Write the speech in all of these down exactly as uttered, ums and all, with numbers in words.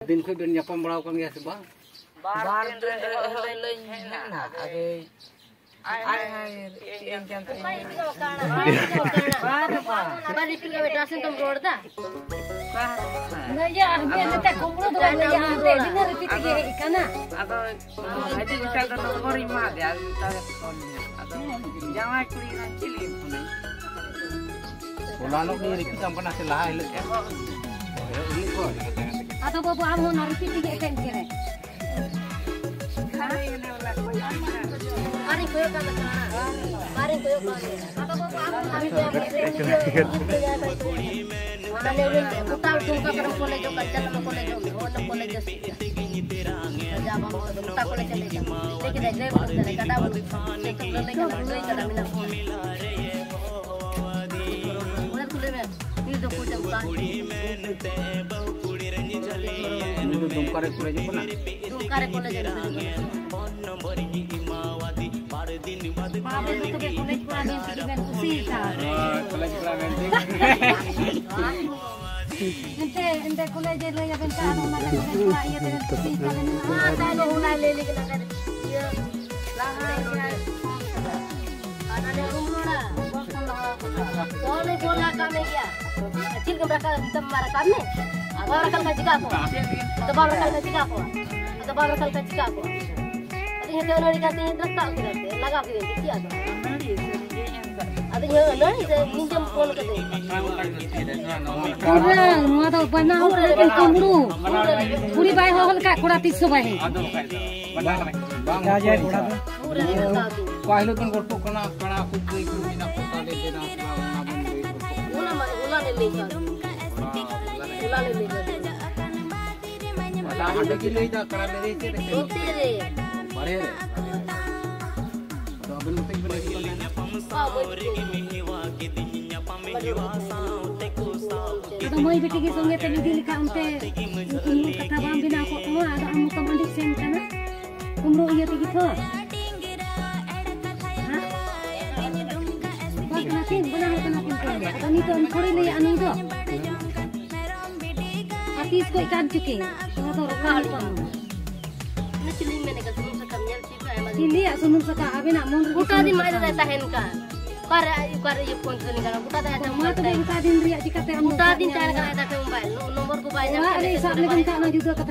ᱫᱤᱱ ᱠᱷᱚᱱ ᱵᱮᱱ ᱧᱟᱯᱟᱢ ᱵᱟᱲᱟ ᱟᱠᱟᱱ ᱜᱮᱭᱟ ᱥᱮ ᱵᱟᱝ? ᱵᱟᱨ ᱫᱤᱱ ᱨᱮ ᱮᱦᱚᱵ ᱞᱤᱧ ᱦᱮᱡ ᱮᱱᱟ᱾ ᱟᱫᱚ ᱟᱭ ᱦᱟᱭ, ᱪᱮᱫ ᱮᱱ ᱪᱚᱝ ᱛᱮ? ᱵᱟᱨ ᱵᱟᱨ᱾ ᱵᱟᱨ ᱨᱤᱯᱤᱴ ᱠᱟᱛᱮ ᱴᱨᱟᱱᱥᱞᱮᱴ ᱛᱮᱢ ᱨᱚᱲ ᱮᱫᱟ? ᱵᱟᱨ ᱵᱟᱨ᱾ ᱤᱭᱟᱹ, ᱟᱨ ᱢᱤᱫ ᱱᱚᱛᱮ ᱠᱩᱢᱵᱽᱲᱩ ᱫᱚ ᱵᱟᱝ ᱞᱟᱹᱭᱟ, ᱦᱟᱱᱛᱮ ᱵᱤᱱᱟᱹ ᱨᱤᱯᱤᱴ ᱛᱮᱜᱮ ᱦᱮᱡ ᱟᱠᱟᱱᱟ᱾ ᱟᱫᱚ ᱦᱤᱡᱩᱜ ᱡᱚᱠᱷᱟᱡ ᱫᱚ ᱱᱚᱢᱵᱚᱨ ᱤᱧ ᱮᱢᱟ ᱫᱮᱭᱟ, ᱟᱫᱚ ᱢᱮᱛᱟ ᱫᱮ ᱯᱷᱳᱱ ᱢᱮ᱾ ᱟᱫᱚ ᱡᱟᱶᱟᱭ ᱠᱩᱲᱤ ᱠᱟᱱᱟ, ᱪᱮᱫ ᱞᱟᱹᱜᱤᱫ ᱯᱷᱳᱱᱟᱹᱧ? ᱦᱚᱞᱟᱱᱚᱜ ᱜᱤᱧ ᱨᱤᱯᱤᱴ ᱟᱢ ᱠᱟᱱᱟ ᱥᱮ ᱞᱟᱦᱟ ᱦᱤᱞᱳᱜ? ᱮᱦᱚᱵ᱾ ᱟᱫᱚ ᱵᱟᱹᱵᱩ, ᱟᱢ ᱦᱚᱸ ᱚᱱᱟ ᱨᱤᱯᱤᱴ ᱛᱮᱜᱮ ᱮᱴᱮᱱᱰ ᱠᱮᱫ ᱢᱮ᱾ ᱟᱨᱤᱧ ᱠᱚᱭᱚᱜ ᱠᱟᱜ ᱢᱮ, ᱟᱨᱤᱧ ᱠᱚᱭᱚᱜ ᱠᱟᱜ ᱢᱮ᱾ ᱟᱫᱚ ᱵᱟᱹᱵᱩ, ᱟᱢ ᱦᱚᱸ ᱚᱱᱟ ᱨᱤᱯᱤᱴ ᱛᱮᱜᱮ ᱮᱴᱮᱱᱰ ᱠᱮᱫ ᱢᱮ᱾ ᱢᱟᱱᱮ ᱩᱱᱤ ᱜᱚᱴᱟ ᱫᱩᱢᱠᱟ ᱠᱚᱨᱮᱢ ᱠᱚᱞᱮᱡᱚᱜ ᱠᱟᱱ, ᱪᱟᱞᱟᱜ ᱢᱮ ᱠᱚᱞᱮᱡᱚᱜ ᱢᱮ, ᱚᱱᱟ ᱠᱚᱞᱮᱡᱽ ᱡᱟᱹᱥᱛᱤ ᱜᱮᱭᱟ᱾ ᱡᱟ ᱵᱟᱝ ᱵᱟᱝ ᱜᱚᱴᱟ ᱠᱚᱞᱮᱡᱽ ᱮ ᱞᱟᱹᱭ ᱠᱮᱫᱟ᱾ ᱞᱟᱹᱭ ᱠᱮᱫᱟᱭ, ᱜᱟᱹᱭ ᱵᱟᱹᱱᱩᱜ ᱛᱟᱞᱮ, ᱠᱟᱰᱟ ᱵᱟᱹᱱᱩᱜ ᱛᱟᱞᱮ᱾ ᱥᱮ ᱛᱚ ᱞᱟᱹᱭ ᱠᱟᱫᱟ, ᱜᱟᱹᱭ ᱠᱟᱰᱟ ᱢᱮᱱᱟᱜ ᱠᱚᱣᱟ᱾ ᱚᱱᱟ ᱠᱚ ᱞᱟᱹᱭ ᱢᱮ, ᱩᱱᱤ ᱫᱚ ᱠᱚ ᱡᱚᱢ ᱠᱟᱜ᱾ ᱩᱱᱤ ᱫᱚ ᱫᱩᱢᱠᱟ ᱨᱮ ᱠᱚᱞᱮᱡᱽ ᱠᱟᱱᱟ᱾ ᱫᱩᱢᱠᱟ ᱨᱮ ᱠᱚᱞᱮᱡᱽ ᱮ ᱞᱟᱹᱭ ᱠᱟᱫᱟ᱾ ᱢᱟ, ᱟᱵᱮᱱ ᱫᱚ ᱛᱚᱵᱮ ᱠᱚᱞᱮᱡᱽ ᱠᱚᱲᱟ ᱢᱮᱱᱛᱮ ᱜᱮᱵᱮᱱ ᱠᱩᱥᱤᱭᱟᱠᱟᱱ? ᱦᱳᱭ, ᱠᱚᱞᱮᱡᱽ ᱠᱚᱲᱟ ᱢᱮᱱᱛᱮ᱾ ᱮᱱᱛᱮ, ᱮᱱᱛᱮ ᱠᱚᱞᱮᱡᱽ ᱮ ᱞᱟᱹᱭ ᱟᱵᱮᱱ ᱠᱟᱱ, ᱚᱱᱟ ᱛᱮ ᱠᱚᱞᱮᱡᱽ ᱠᱚᱲᱟ ᱤᱭᱟᱹ ᱛᱮᱵᱮᱱ ᱠᱩᱥᱤᱭᱟᱠᱟᱱ᱾ ᱦᱮᱸ, ᱛᱟᱭᱱᱚᱢ ᱚᱱᱟ ᱞᱟᱹᱭ ᱞᱟᱹᱜᱤᱫ ᱱᱟᱜᱟᱨ ᱤᱭᱟᱹ, ᱞᱟᱦᱟ ᱨᱮ ᱟᱨ ᱟᱞᱮ ᱨᱩᱢ ᱨᱚᱲᱟ, ᱵᱚᱞ ᱠᱷᱚᱱ ᱞᱟᱦᱟ ᱠᱟᱱᱟ᱾ ᱵᱚᱞ ᱮ ᱵᱚᱞ ᱞᱟᱜᱟᱣ ᱢᱮ ᱜᱮᱭᱟ᱾ ᱪᱮᱫ ᱞᱮᱠᱟᱢ ᱨᱟᱠᱟᱵ, ᱱᱤᱛᱚᱜ ᱢᱟ ᱨᱟᱠᱟᱵ ᱢᱮ᱾ ᱟᱫᱚ ᱨᱟᱠᱟᱵ ᱞᱮᱠᱷᱟᱱ ᱪᱤᱠᱟ ᱠᱚᱣᱟ? ᱟᱫᱚ ᱵᱟᱢ ᱨᱟᱠᱟᱵ ᱞᱮᱠᱷᱟᱱ ᱪᱤᱠᱟ ᱠᱚᱣᱟ? ᱟᱫᱚ ᱵᱟᱢ ᱨᱟᱠᱟᱵ ᱞᱮᱠᱷᱟᱱ ᱪᱤᱠᱟ ᱠᱚᱣᱟ? ᱟᱫᱚ ᱤᱧ ᱦᱚᱸ ᱟᱹᱱᱟᱹᱲᱤ ᱠᱟᱛᱮ ᱨᱟᱠᱟᱵ ᱠᱮᱫᱟ, ᱞᱟᱜᱟᱣ ᱠᱮᱫᱟ, ᱪᱮᱫ ᱟᱫᱚ? ᱟᱫᱚ ᱤᱧ ᱦᱚᱸ ᱟᱹᱱᱟᱹᱲᱤ ᱥᱮ ᱱᱤᱡᱮᱢ ᱯᱷᱳᱱ ᱠᱟᱫᱮ? ᱯᱩᱨᱟᱹ ᱱᱚᱣᱟ ᱫᱚ ᱵᱟᱱᱟ ᱦᱚᱲ ᱠᱚ ᱠᱩᱢᱵᱽᱲᱩ᱾ ᱠᱩᱲᱤ ᱵᱟᱭ ᱦᱚᱦᱚ ᱞᱮᱠᱷᱟᱡ ᱠᱚᱲᱟ ᱛᱤᱥ ᱦᱚᱸ ᱵᱟᱭ ᱦᱮᱡ᱾ ᱟᱫᱚ ᱵᱟᱠᱷᱟᱡ ᱫᱚ ᱵᱟᱝ ᱦᱩᱭ ᱠᱟᱱᱟ᱾ ᱯᱩᱨᱟᱹ ᱱᱤᱡᱮᱢ ᱦᱟᱛᱟᱣ ᱛᱤᱧᱟ᱾ ᱚᱠᱟ ᱦᱤᱞᱳᱜ ᱵᱚᱱ ᱜᱚᱞᱯᱚᱜ ᱠᱟᱱᱟ, ᱠᱟᱲᱟ ᱠᱚ ᱠᱩᱲᱤ ᱠᱚ ᱢᱮᱱᱟᱜ ᱠᱚ ᱛᱟᱞᱮ ᱛᱮ ᱱᱟᱜ ᱚᱱᱟ ᱵᱚᱱ ᱞᱟᱹᱭ ᱜᱚᱞᱯᱚᱜ ᱠᱟᱱᱟ᱾ ᱚᱱᱟ ᱢᱟ, ᱚᱱᱟ ᱞᱮ ᱞᱟᱹᱭ ᱠᱟᱜ᱾ ᱚᱱᱟ ᱞᱮ ᱞᱟᱹᱭ ᱠᱟᱜ᱾ ᱟᱪᱪᱷᱟ, ᱟᱢ ᱫᱚ ᱪᱮᱫ ᱞᱟᱹᱭ ᱫᱟ? ᱠᱟᱲᱟ ᱞᱟᱹᱭ ᱪᱮᱫ ᱞᱮ ᱱᱚᱛᱮ ᱨᱮ᱾ ᱵᱟᱨᱦᱮ ᱨᱮ? ᱛᱚ ᱟᱵᱮᱱ ᱱᱚᱛᱮ ᱜᱮᱵᱮᱱ ᱦᱤᱡᱩᱜ ᱠᱟᱱ ᱛᱟᱦᱮᱱᱟ? ᱵᱟ, ᱵᱟᱹᱧ ᱦᱤᱡᱩᱜ ᱠᱟᱱᱟ᱾ ᱟᱫᱚ ᱢᱟᱹᱭ ᱵᱤᱴᱤ ᱜᱮ ᱥᱚᱸᱜᱮ ᱛᱮᱢ ᱤᱫᱤ ᱞᱮᱠᱷᱟᱱ ᱚᱱᱛᱮ ᱩᱱᱠᱩ ᱢᱩᱞ ᱠᱟᱛᱷᱟ ᱵᱟᱝ ᱵᱮᱱᱟᱣ ᱠᱚᱜ ᱛᱟᱢᱟ, ᱟᱫᱚ ᱟᱢ ᱢᱚᱛᱚᱢ ᱟᱹᱰᱤ ᱥᱮᱱ ᱠᱟᱱᱟ᱾ ᱠᱩᱢᱵᱽᱲᱩ ᱤᱭᱟᱹ ᱛᱮᱜᱮ ᱛᱚ᱾ ᱦᱮᱸ? ᱵᱟᱝ ᱠᱟᱱᱟ ᱠᱤᱱ, ᱵᱟᱱᱟ ᱦᱚᱲ ᱠᱟᱱᱟ ᱠᱤᱱ ᱛᱚ᱾ ᱟᱫᱚ ᱱᱤᱛᱚᱜ ᱮᱢ ᱛᱷᱚᱲᱤ ᱞᱟᱹᱭᱟ ᱱᱩᱭ ᱫᱚ᱾ ᱛᱤᱥ ᱠᱷᱚᱡ ᱠᱟᱱ ᱪᱩᱠᱤ? ᱱᱚᱣᱟ ᱫᱚ ᱨᱚᱠᱟ ᱦᱩᱭᱩᱜ ᱠᱟᱱᱟ᱾ ᱚᱱᱟ ᱪᱤᱞᱤᱧ ᱢᱮᱱᱮᱫ ᱠᱟᱱ, ᱥᱩᱱᱩᱢ ᱥᱟᱠᱟᱢ ᱧᱮᱞ ᱴᱷᱤᱠ ᱢᱮ, ᱟᱭᱢᱟ ᱫᱤᱱ᱾ ᱪᱤᱞᱤᱭᱟᱜ ᱥᱩᱱᱩᱢ ᱥᱟᱠᱟᱢ? ᱟᱵᱮᱱᱟᱜ ᱢᱚᱱ ᱨᱮ ᱜᱚᱴᱟ ᱥᱩᱱᱩᱢ ᱫᱤᱱ ᱢᱟ ᱥᱟᱠᱟᱢ᱾ ᱟᱡ ᱫᱟᱫᱟᱭ ᱛᱟᱦᱮᱱ ᱠᱟᱱ᱾ ᱚᱠᱟᱨᱮ, ᱚᱠᱟᱨᱮ ᱤᱭᱟᱹ ᱯᱷᱳᱱ ᱛᱮᱞᱤᱧ ᱜᱟᱱᱚᱜᱼᱟ? ᱜᱚᱴᱟ ᱫᱟᱭ ᱛᱟᱦᱮᱱ ᱢᱟ ᱠᱟᱱ ᱛᱚᱵᱮ ᱛᱟᱭ᱾ ᱜᱚᱴᱟ ᱫᱤᱱ ᱨᱮᱭᱟᱜ ᱪᱤᱠᱟᱹᱛᱮ ᱟᱢ ᱜᱚᱴᱟ ᱫᱚ ᱫᱤᱱ ᱥᱟᱵ ᱛᱟᱦᱮᱱ ᱧᱟᱢᱟ? ᱠᱟᱱ ᱟᱡ ᱫᱟᱫᱟ ᱴᱷᱮᱱ ᱢᱳᱵᱟᱭᱤᱞ᱾ ᱱᱚ-, ᱱᱚᱢᱵᱚᱨ ᱠᱚ ᱵᱟᱭ ᱧᱟᱢ ᱚᱲᱟᱜ ᱨᱮ ᱠᱟᱱᱟ, ᱥᱟᱵ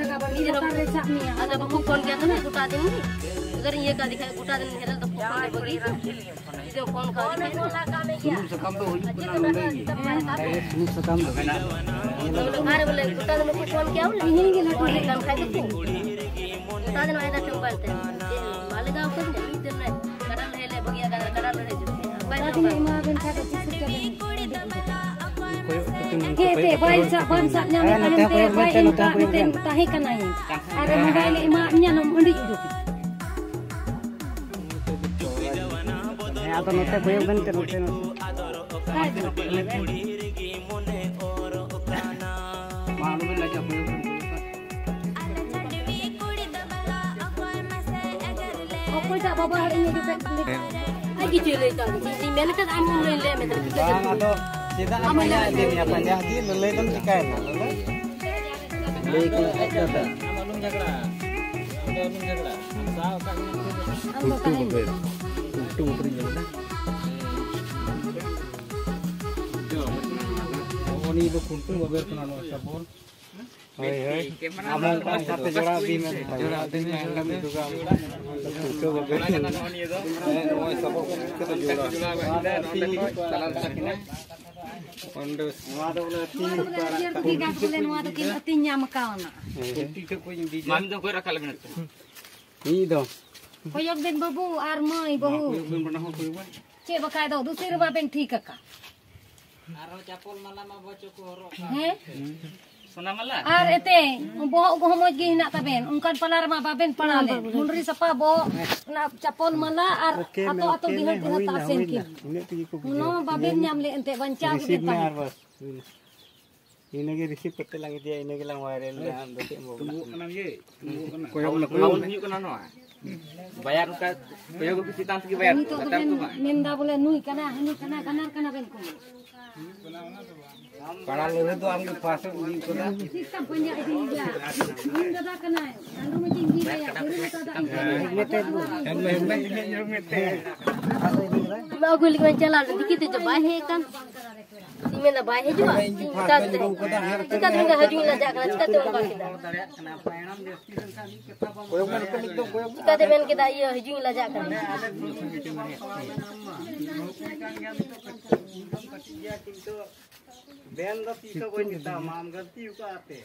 ᱪᱮᱫ ᱢᱮᱭᱟ, ᱵᱟᱭ ᱟᱫᱚ ᱧᱟᱢ ᱵᱟᱠᱚ ᱠᱟᱱᱟ᱾ ᱯᱷᱳᱱ ᱜᱮᱭᱟ ᱛᱚᱵᱮ ᱜᱚᱴᱟ ᱫᱤᱱ ᱜᱮ᱾ ᱟᱜᱟᱨ ᱤᱧ ᱤᱭᱟᱹ ᱠᱟᱫᱮ ᱠᱷᱟᱡ ᱜᱚᱴᱟ ᱫᱤᱱ ᱦᱮᱨᱮᱞ ᱫᱚ ᱯᱷᱳᱱ ᱫᱚ ᱵᱟᱹᱜᱤ ᱠᱚ᱾ ᱡᱩᱫᱤ ᱯᱷᱳᱱ ᱠᱟᱫᱮ ᱠᱷᱟᱡ ᱫᱚ᱾ ᱥᱩᱱᱩᱢ ᱥᱟᱠᱟᱢ ᱫᱚ ᱦᱩᱭᱩᱜ ᱠᱟᱱᱟ ᱱᱚᱰᱮ ᱜᱮ᱾ ᱦᱮᱸ, ᱥᱩᱱᱩᱢ ᱥᱟᱠᱟᱢ ᱫᱚ᱾ ᱚᱠᱟᱨᱮ ᱵᱚᱞᱮ ᱜᱚᱴᱟ ᱫᱤᱱ ᱵᱟᱠᱚ ᱯᱷᱳᱱ ᱠᱮᱭᱟ ᱵᱚᱞᱮ? ᱤᱧ ᱜᱮ ᱞᱟᱹᱴᱩ ᱠᱟᱱ ᱠᱷᱟᱡ ᱫᱚᱠᱚ᱾ ᱜᱚᱴᱟ ᱫᱤᱱ ᱟᱭ ᱫᱟ ᱴᱷᱮᱱ ᱢᱳᱵᱟᱭᱤᱞ ᱛᱮ᱾ ᱪᱮᱫ ᱵᱟᱞᱮ ᱜᱟᱣ ᱠᱟᱹᱧ ᱢᱤᱫ ᱫᱤᱱ ᱨᱮ ᱠᱟᱰᱟ ᱞᱮ ᱦᱮᱡ ᱞᱮ ᱵᱟᱹᱜᱤᱭᱟ ᱠᱟᱰᱟ, ᱠᱟᱰᱟ ᱞᱮ ᱦᱤᱡᱩᱜ᱾ ᱚᱠᱚᱭ ᱵᱟᱵᱟ ᱴᱷᱮᱱ ᱛᱤᱱᱟᱹᱜ ᱢᱳᱵᱟᱭᱤᱞ? ᱮᱢᱟ ᱵᱮᱱ ᱠᱷᱟᱡ ᱫᱚ ᱛᱤᱥ ᱠᱚᱛᱮ ᱵᱮᱱ ᱠᱚᱭᱚᱜ ᱠᱟᱛᱮ ᱢᱮᱱ ᱪᱮᱫ ᱛᱮ ᱠᱚᱭᱚᱜ ᱵᱟᱭ ᱠᱟᱛᱮ ᱥᱟᱵ, ᱵᱟᱢ ᱥᱟᱵ ᱧᱟᱢ ᱦᱮᱸ, ᱞᱮᱠᱷᱟᱱ ᱱᱚᱛᱮ ᱦᱚᱸ ᱛᱮ ᱠᱚᱭᱚᱜ ᱵᱟᱭ ᱵᱮᱱ, ᱮᱢ ᱱᱚᱛᱮ ᱦᱚᱸ ᱠᱟᱜ ᱠᱚᱭᱚᱜ ᱢᱮᱱᱛᱮ ᱵᱮᱱ᱾ ᱛᱟᱦᱮᱸ ᱠᱟᱱᱟᱭ᱾ ᱟᱨ ᱢᱳᱵᱟᱭᱤᱞ ᱮ ᱮᱢᱟᱫ ᱢᱮᱭᱟ ᱱᱚᱢ ᱟᱹᱰᱤ ᱩᱰᱩᱠ᱾ ᱦᱮᱸ, ᱟᱫᱚ ᱱᱚᱛᱮ ᱠᱚᱭᱚᱜ ᱵᱮᱱ ᱛᱮ, ᱱᱚᱛᱮ, ᱱᱚᱛᱮ᱾ ᱠᱷᱟᱡ ᱫᱚ᱾ ᱢᱟ, ᱟᱞᱚ ᱵᱮᱱ ᱞᱟᱡᱟᱜ, ᱠᱚᱭᱚᱜ ᱵᱮᱱ, ᱠᱚᱭᱚᱜ ᱵᱮᱱ᱾ ᱚᱠᱚᱭᱴᱟᱜ ᱵᱟᱵᱟ ᱦᱚᱲ ᱤᱧ ᱦᱤᱡᱩᱜ ᱠᱟᱱ ᱟᱡ ᱜᱮ ᱪᱮᱫ ᱞᱟᱹᱭ ᱠᱟᱜ ᱢᱮ? ᱤᱧ ᱢᱮᱱ ᱠᱟᱫᱟ ᱟᱢ ᱦᱚᱸ ᱞᱟᱹᱭ ᱞᱮ ᱢᱮ᱾ ᱵᱟᱝ, ᱟᱫᱚ ᱪᱮᱫᱟᱜ ᱮᱢ ᱯᱟᱸᱡᱟ ᱤᱫᱤ ᱢᱮᱭᱟ? ᱯᱟᱸᱡᱟ ᱤᱫᱤ ᱞᱟᱹᱞᱟᱹᱭ ᱫᱚᱢ ᱪᱤᱠᱟᱭᱮᱱᱟ, ᱞᱟᱹᱞᱟᱹᱭ? ᱞᱟᱹᱭ ᱠᱟᱜ ᱫᱟᱫᱟ᱾ ᱟᱢ ᱟᱞᱚᱢ ᱡᱷᱟᱜᱽᱲᱟᱜᱼᱟ, ᱟᱢ ᱫᱚ ᱟᱞᱚᱢ ᱡᱷᱟᱜᱽᱲᱟᱜᱼᱟ᱾ ᱟᱢ ᱥᱟᱵ ᱟᱠᱟᱫ ᱢᱮᱭᱟ᱾ ᱟᱢ ᱫᱚ ᱠᱷᱩᱱᱴᱟᱹᱣ ᱛᱟᱦᱮᱱ ᱵᱟᱵᱮᱨ, ᱠᱷᱩᱱᱴᱟᱹᱣ ᱵᱟᱵᱮᱨ ᱤᱧ ᱧᱮᱞ ᱮᱫᱟ᱾ ᱱᱚᱜᱼᱚ ᱱᱤᱭᱟᱹ ᱫᱚ ᱠᱷᱩᱱᱴᱟᱹᱣ ᱵᱟᱵᱮᱨ ᱠᱟᱱᱟ, ᱱᱚᱣᱟ ᱥᱟᱵᱚᱱ᱾ ᱦᱳᱭ, ᱦᱳᱭ᱾ ᱟᱢ ᱦᱚᱸ ᱚᱱᱠᱟ ᱥᱟᱛᱮ ᱡᱚᱲᱟᱣ ᱤᱫᱤ ᱢᱮ᱾ ᱡᱚᱲᱟᱣ ᱤᱫᱤ ᱢᱮ, ᱡᱚᱲᱟᱣ ᱤᱫᱤ ᱢᱮ᱾ ᱠᱷᱩᱱᱴᱟᱹᱣ ᱵᱟᱵᱮᱨ ᱧᱮᱞ ᱮᱫᱟ᱾ ᱦᱮᱸ, ᱱᱚᱜᱼᱚᱭ ᱥᱟᱵᱚᱱ ᱠᱚ ᱠᱷᱩᱱᱴᱟᱹᱣ ᱠᱟᱛᱮ ᱡᱚᱲᱟᱣ᱾ ᱚᱸᱰᱮ ᱱᱚᱣᱟ ᱫᱚ ᱵᱚᱞᱮ ᱟᱹᱛᱤᱧ ᱱᱚᱣᱟ ᱫᱚ ᱵᱚᱞᱮ ᱟᱹᱰᱤ ᱟᱸᱴ ᱵᱷᱮᱜᱟᱨ ᱵᱚᱞᱮ ᱱᱚᱣᱟ ᱫᱚ ᱠᱤᱱ ᱟᱹᱛᱤᱧ ᱧᱟᱢ ᱠᱟᱣᱱᱟ᱾ ᱦᱮᱸ᱾ ᱢᱟᱢᱤ ᱫᱚ ᱚᱠᱚᱭ ᱨᱟᱠᱟᱵ ᱞᱟᱹᱜᱤᱫ ᱱᱤᱛᱚᱜ? ᱢᱤᱫ ᱫᱚ᱾ ᱠᱚᱭᱚᱜ ᱵᱮᱱ ᱵᱟᱹᱵᱩ ᱟᱨ ᱢᱟᱹᱭ ᱵᱟᱹᱦᱩ᱾ ᱠᱚᱭᱚᱜ ᱵᱮᱱ ᱵᱟᱱᱟ ᱦᱚᱲ ᱠᱚᱭᱚᱜ ᱵᱮᱱ᱾ ᱪᱮᱫ ᱵᱟᱠᱷᱟᱡ ᱫᱚ ᱫᱩᱥᱤ ᱨᱮ ᱵᱟᱵᱮᱱ ᱴᱷᱤᱠ ᱟᱠᱟ᱾ ᱟᱨᱦᱚᱸ ᱪᱟᱯᱚᱞ ᱢᱟᱞᱟ ᱢᱟ ᱵᱚᱪᱚ ᱠᱚ ᱦᱚᱨᱚᱜ ᱠᱟᱜ᱾ ᱦᱮᱸ? ᱥᱚᱱᱟ ᱢᱟᱞᱟ? ᱟᱨ ᱮᱛᱮ ᱵᱚᱦᱚᱜ ᱠᱚᱦᱚᱸ ᱢᱚᱡᱽ ᱜᱮ ᱦᱮᱱᱟᱜ ᱛᱟᱵᱮᱱ, ᱚᱱᱠᱟᱱ ᱯᱟᱞᱟ ᱨᱮᱢᱟ ᱵᱟᱵᱮᱱ ᱯᱟᱲᱟᱣ ᱞᱮᱱ᱾ ᱢᱩᱱᱰᱨᱤ ᱥᱟᱯᱷᱟ ᱵᱚᱦᱚᱜ, ᱚᱱᱟ ᱪᱟᱯᱚᱞ ᱢᱟᱞᱟ ᱟᱨ ᱳᱠᱮ ᱢᱮ, ᱟᱛᱳ ᱟᱛᱳ ᱳᱠᱮ ᱰᱤᱦᱟᱹᱛ ᱢᱮ, ᱰᱤᱦᱟᱹᱛ ᱦᱩᱭᱱᱟ, ᱛᱟᱥᱮᱱ ᱦᱩᱭᱱᱟ᱾ ᱠᱤᱱ᱾ ᱤᱱᱟᱹᱜ ᱛᱮᱜᱮ ᱠᱚ ᱚᱱᱟ ᱵᱩᱡᱷᱟᱹᱣᱟ᱾ ᱢᱟ ᱵᱟᱵᱮᱱ ᱧᱟᱢ ᱞᱮᱫ ᱮᱱᱛᱮ, ᱵᱟᱧᱪᱟᱣ ᱨᱤᱥᱤᱵᱷ ᱜᱮᱵᱮᱱ ᱢᱮ ᱛᱟᱦᱮᱸ᱾ ᱟᱨ ᱵᱟᱥ, ᱦᱩᱭᱱᱟ᱾ ᱤᱱᱟᱹᱜᱮ ᱨᱤᱥᱤᱵᱷ ᱠᱟᱛᱮ ᱞᱟᱝ ᱤᱫᱤᱭᱟ, ᱤᱱᱟᱹ ᱜᱮᱞᱟᱝ ᱵᱷᱟᱭᱨᱟᱞ ᱞᱮᱭᱟ᱾ ᱟᱢ ᱫᱚ ᱪᱮᱫ ᱮᱢ ᱵᱚᱞᱚᱜ ᱠᱟᱱᱟ? ᱠᱚᱭᱚᱜ ᱢᱮ, ᱠᱚᱭᱚᱜ ᱢᱮ᱾ ᱦᱩᱭᱩᱜ ᱠᱟᱱᱟ ᱱᱚᱣᱟ᱾ ᱵᱟᱭᱟᱨ ᱚᱱᱠᱟ ᱠᱚᱭᱚᱜ ᱜᱮ ᱪᱮᱛᱟᱱ ᱥᱮᱫ ᱜᱮ ᱵᱟᱭᱟᱨ ᱱᱤᱛᱚᱜ ᱞᱟᱛᱟᱨ ᱫᱚ ᱫᱚᱵᱮᱱ ᱵᱟᱝ᱾ ᱢᱮᱱᱫᱟ ᱵᱚᱞᱮ ᱱᱩᱭ ᱠᱟᱱᱟ, ᱦᱟᱹᱱᱤ ᱠᱟᱱᱟ, ᱠᱟᱱᱟᱨ ᱠᱟᱱᱟ ᱵᱮᱱ ᱠᱚᱭᱚᱜ᱾ ᱯᱟᱲᱟ ᱞᱟᱹᱲᱦᱟᱹᱭ ᱫᱚ ᱟᱢᱜᱮ ᱯᱷᱟᱥᱴ ᱮᱢ ᱤᱫᱤ ᱠᱟᱫᱟ᱾ ᱤᱧ ᱫᱟᱫᱟ ᱠᱟᱱᱟᱭ᱾ ᱪᱟᱸᱫᱚ ᱢᱟᱹᱪᱤᱧ ᱜᱤᱨᱟᱹᱭᱟ᱾ ᱦᱮᱞᱢᱮᱴ ᱦᱮᱞᱢᱮᱴ ᱦᱮᱞᱢᱮᱴ ᱛᱮ᱾ ᱚᱱᱟ ᱟᱹᱜᱩᱭ ᱞᱟᱹᱜᱤᱫ ᱢᱟ ᱪᱟᱞᱟᱣ ᱞᱮᱱ, ᱫᱤᱠᱤ ᱛᱮ ᱪᱚ ᱵᱟᱭ ᱦᱮᱡ ᱟᱠᱟᱱ᱾ ᱤᱧ ᱢᱮᱱᱫᱟ ᱵᱟᱭ ᱦᱤᱡᱩᱜᱼᱟ᱾ ᱤᱧ ᱪᱤᱠᱟᱹᱛᱮ, ᱪᱤᱠᱟᱹᱛᱮ ᱩᱱᱤ ᱦᱤᱡᱩᱜ ᱤᱧ ᱞᱟᱡᱟᱜ ᱠᱟᱱᱟ, ᱪᱤᱠᱟᱹᱛᱮ ᱚᱱᱠᱟ ᱠᱮᱫᱟ? ᱪᱤᱠᱟᱹᱛᱮ ᱢᱮᱱ ᱠᱮᱫᱟ, ᱤᱭᱟᱹ, ᱦᱤᱡᱩᱜ ᱤᱧ ᱞᱟᱡᱟᱜ ᱠᱟᱱᱟ? ᱵᱮᱱ ᱫᱚ ᱛᱤᱥ ᱦᱚᱸ ᱵᱟᱹᱧ ᱢᱮᱛᱟᱢᱟ, ᱟᱢ ᱜᱟᱹᱞᱛᱤ ᱟᱠᱟᱫ ᱛᱮ᱾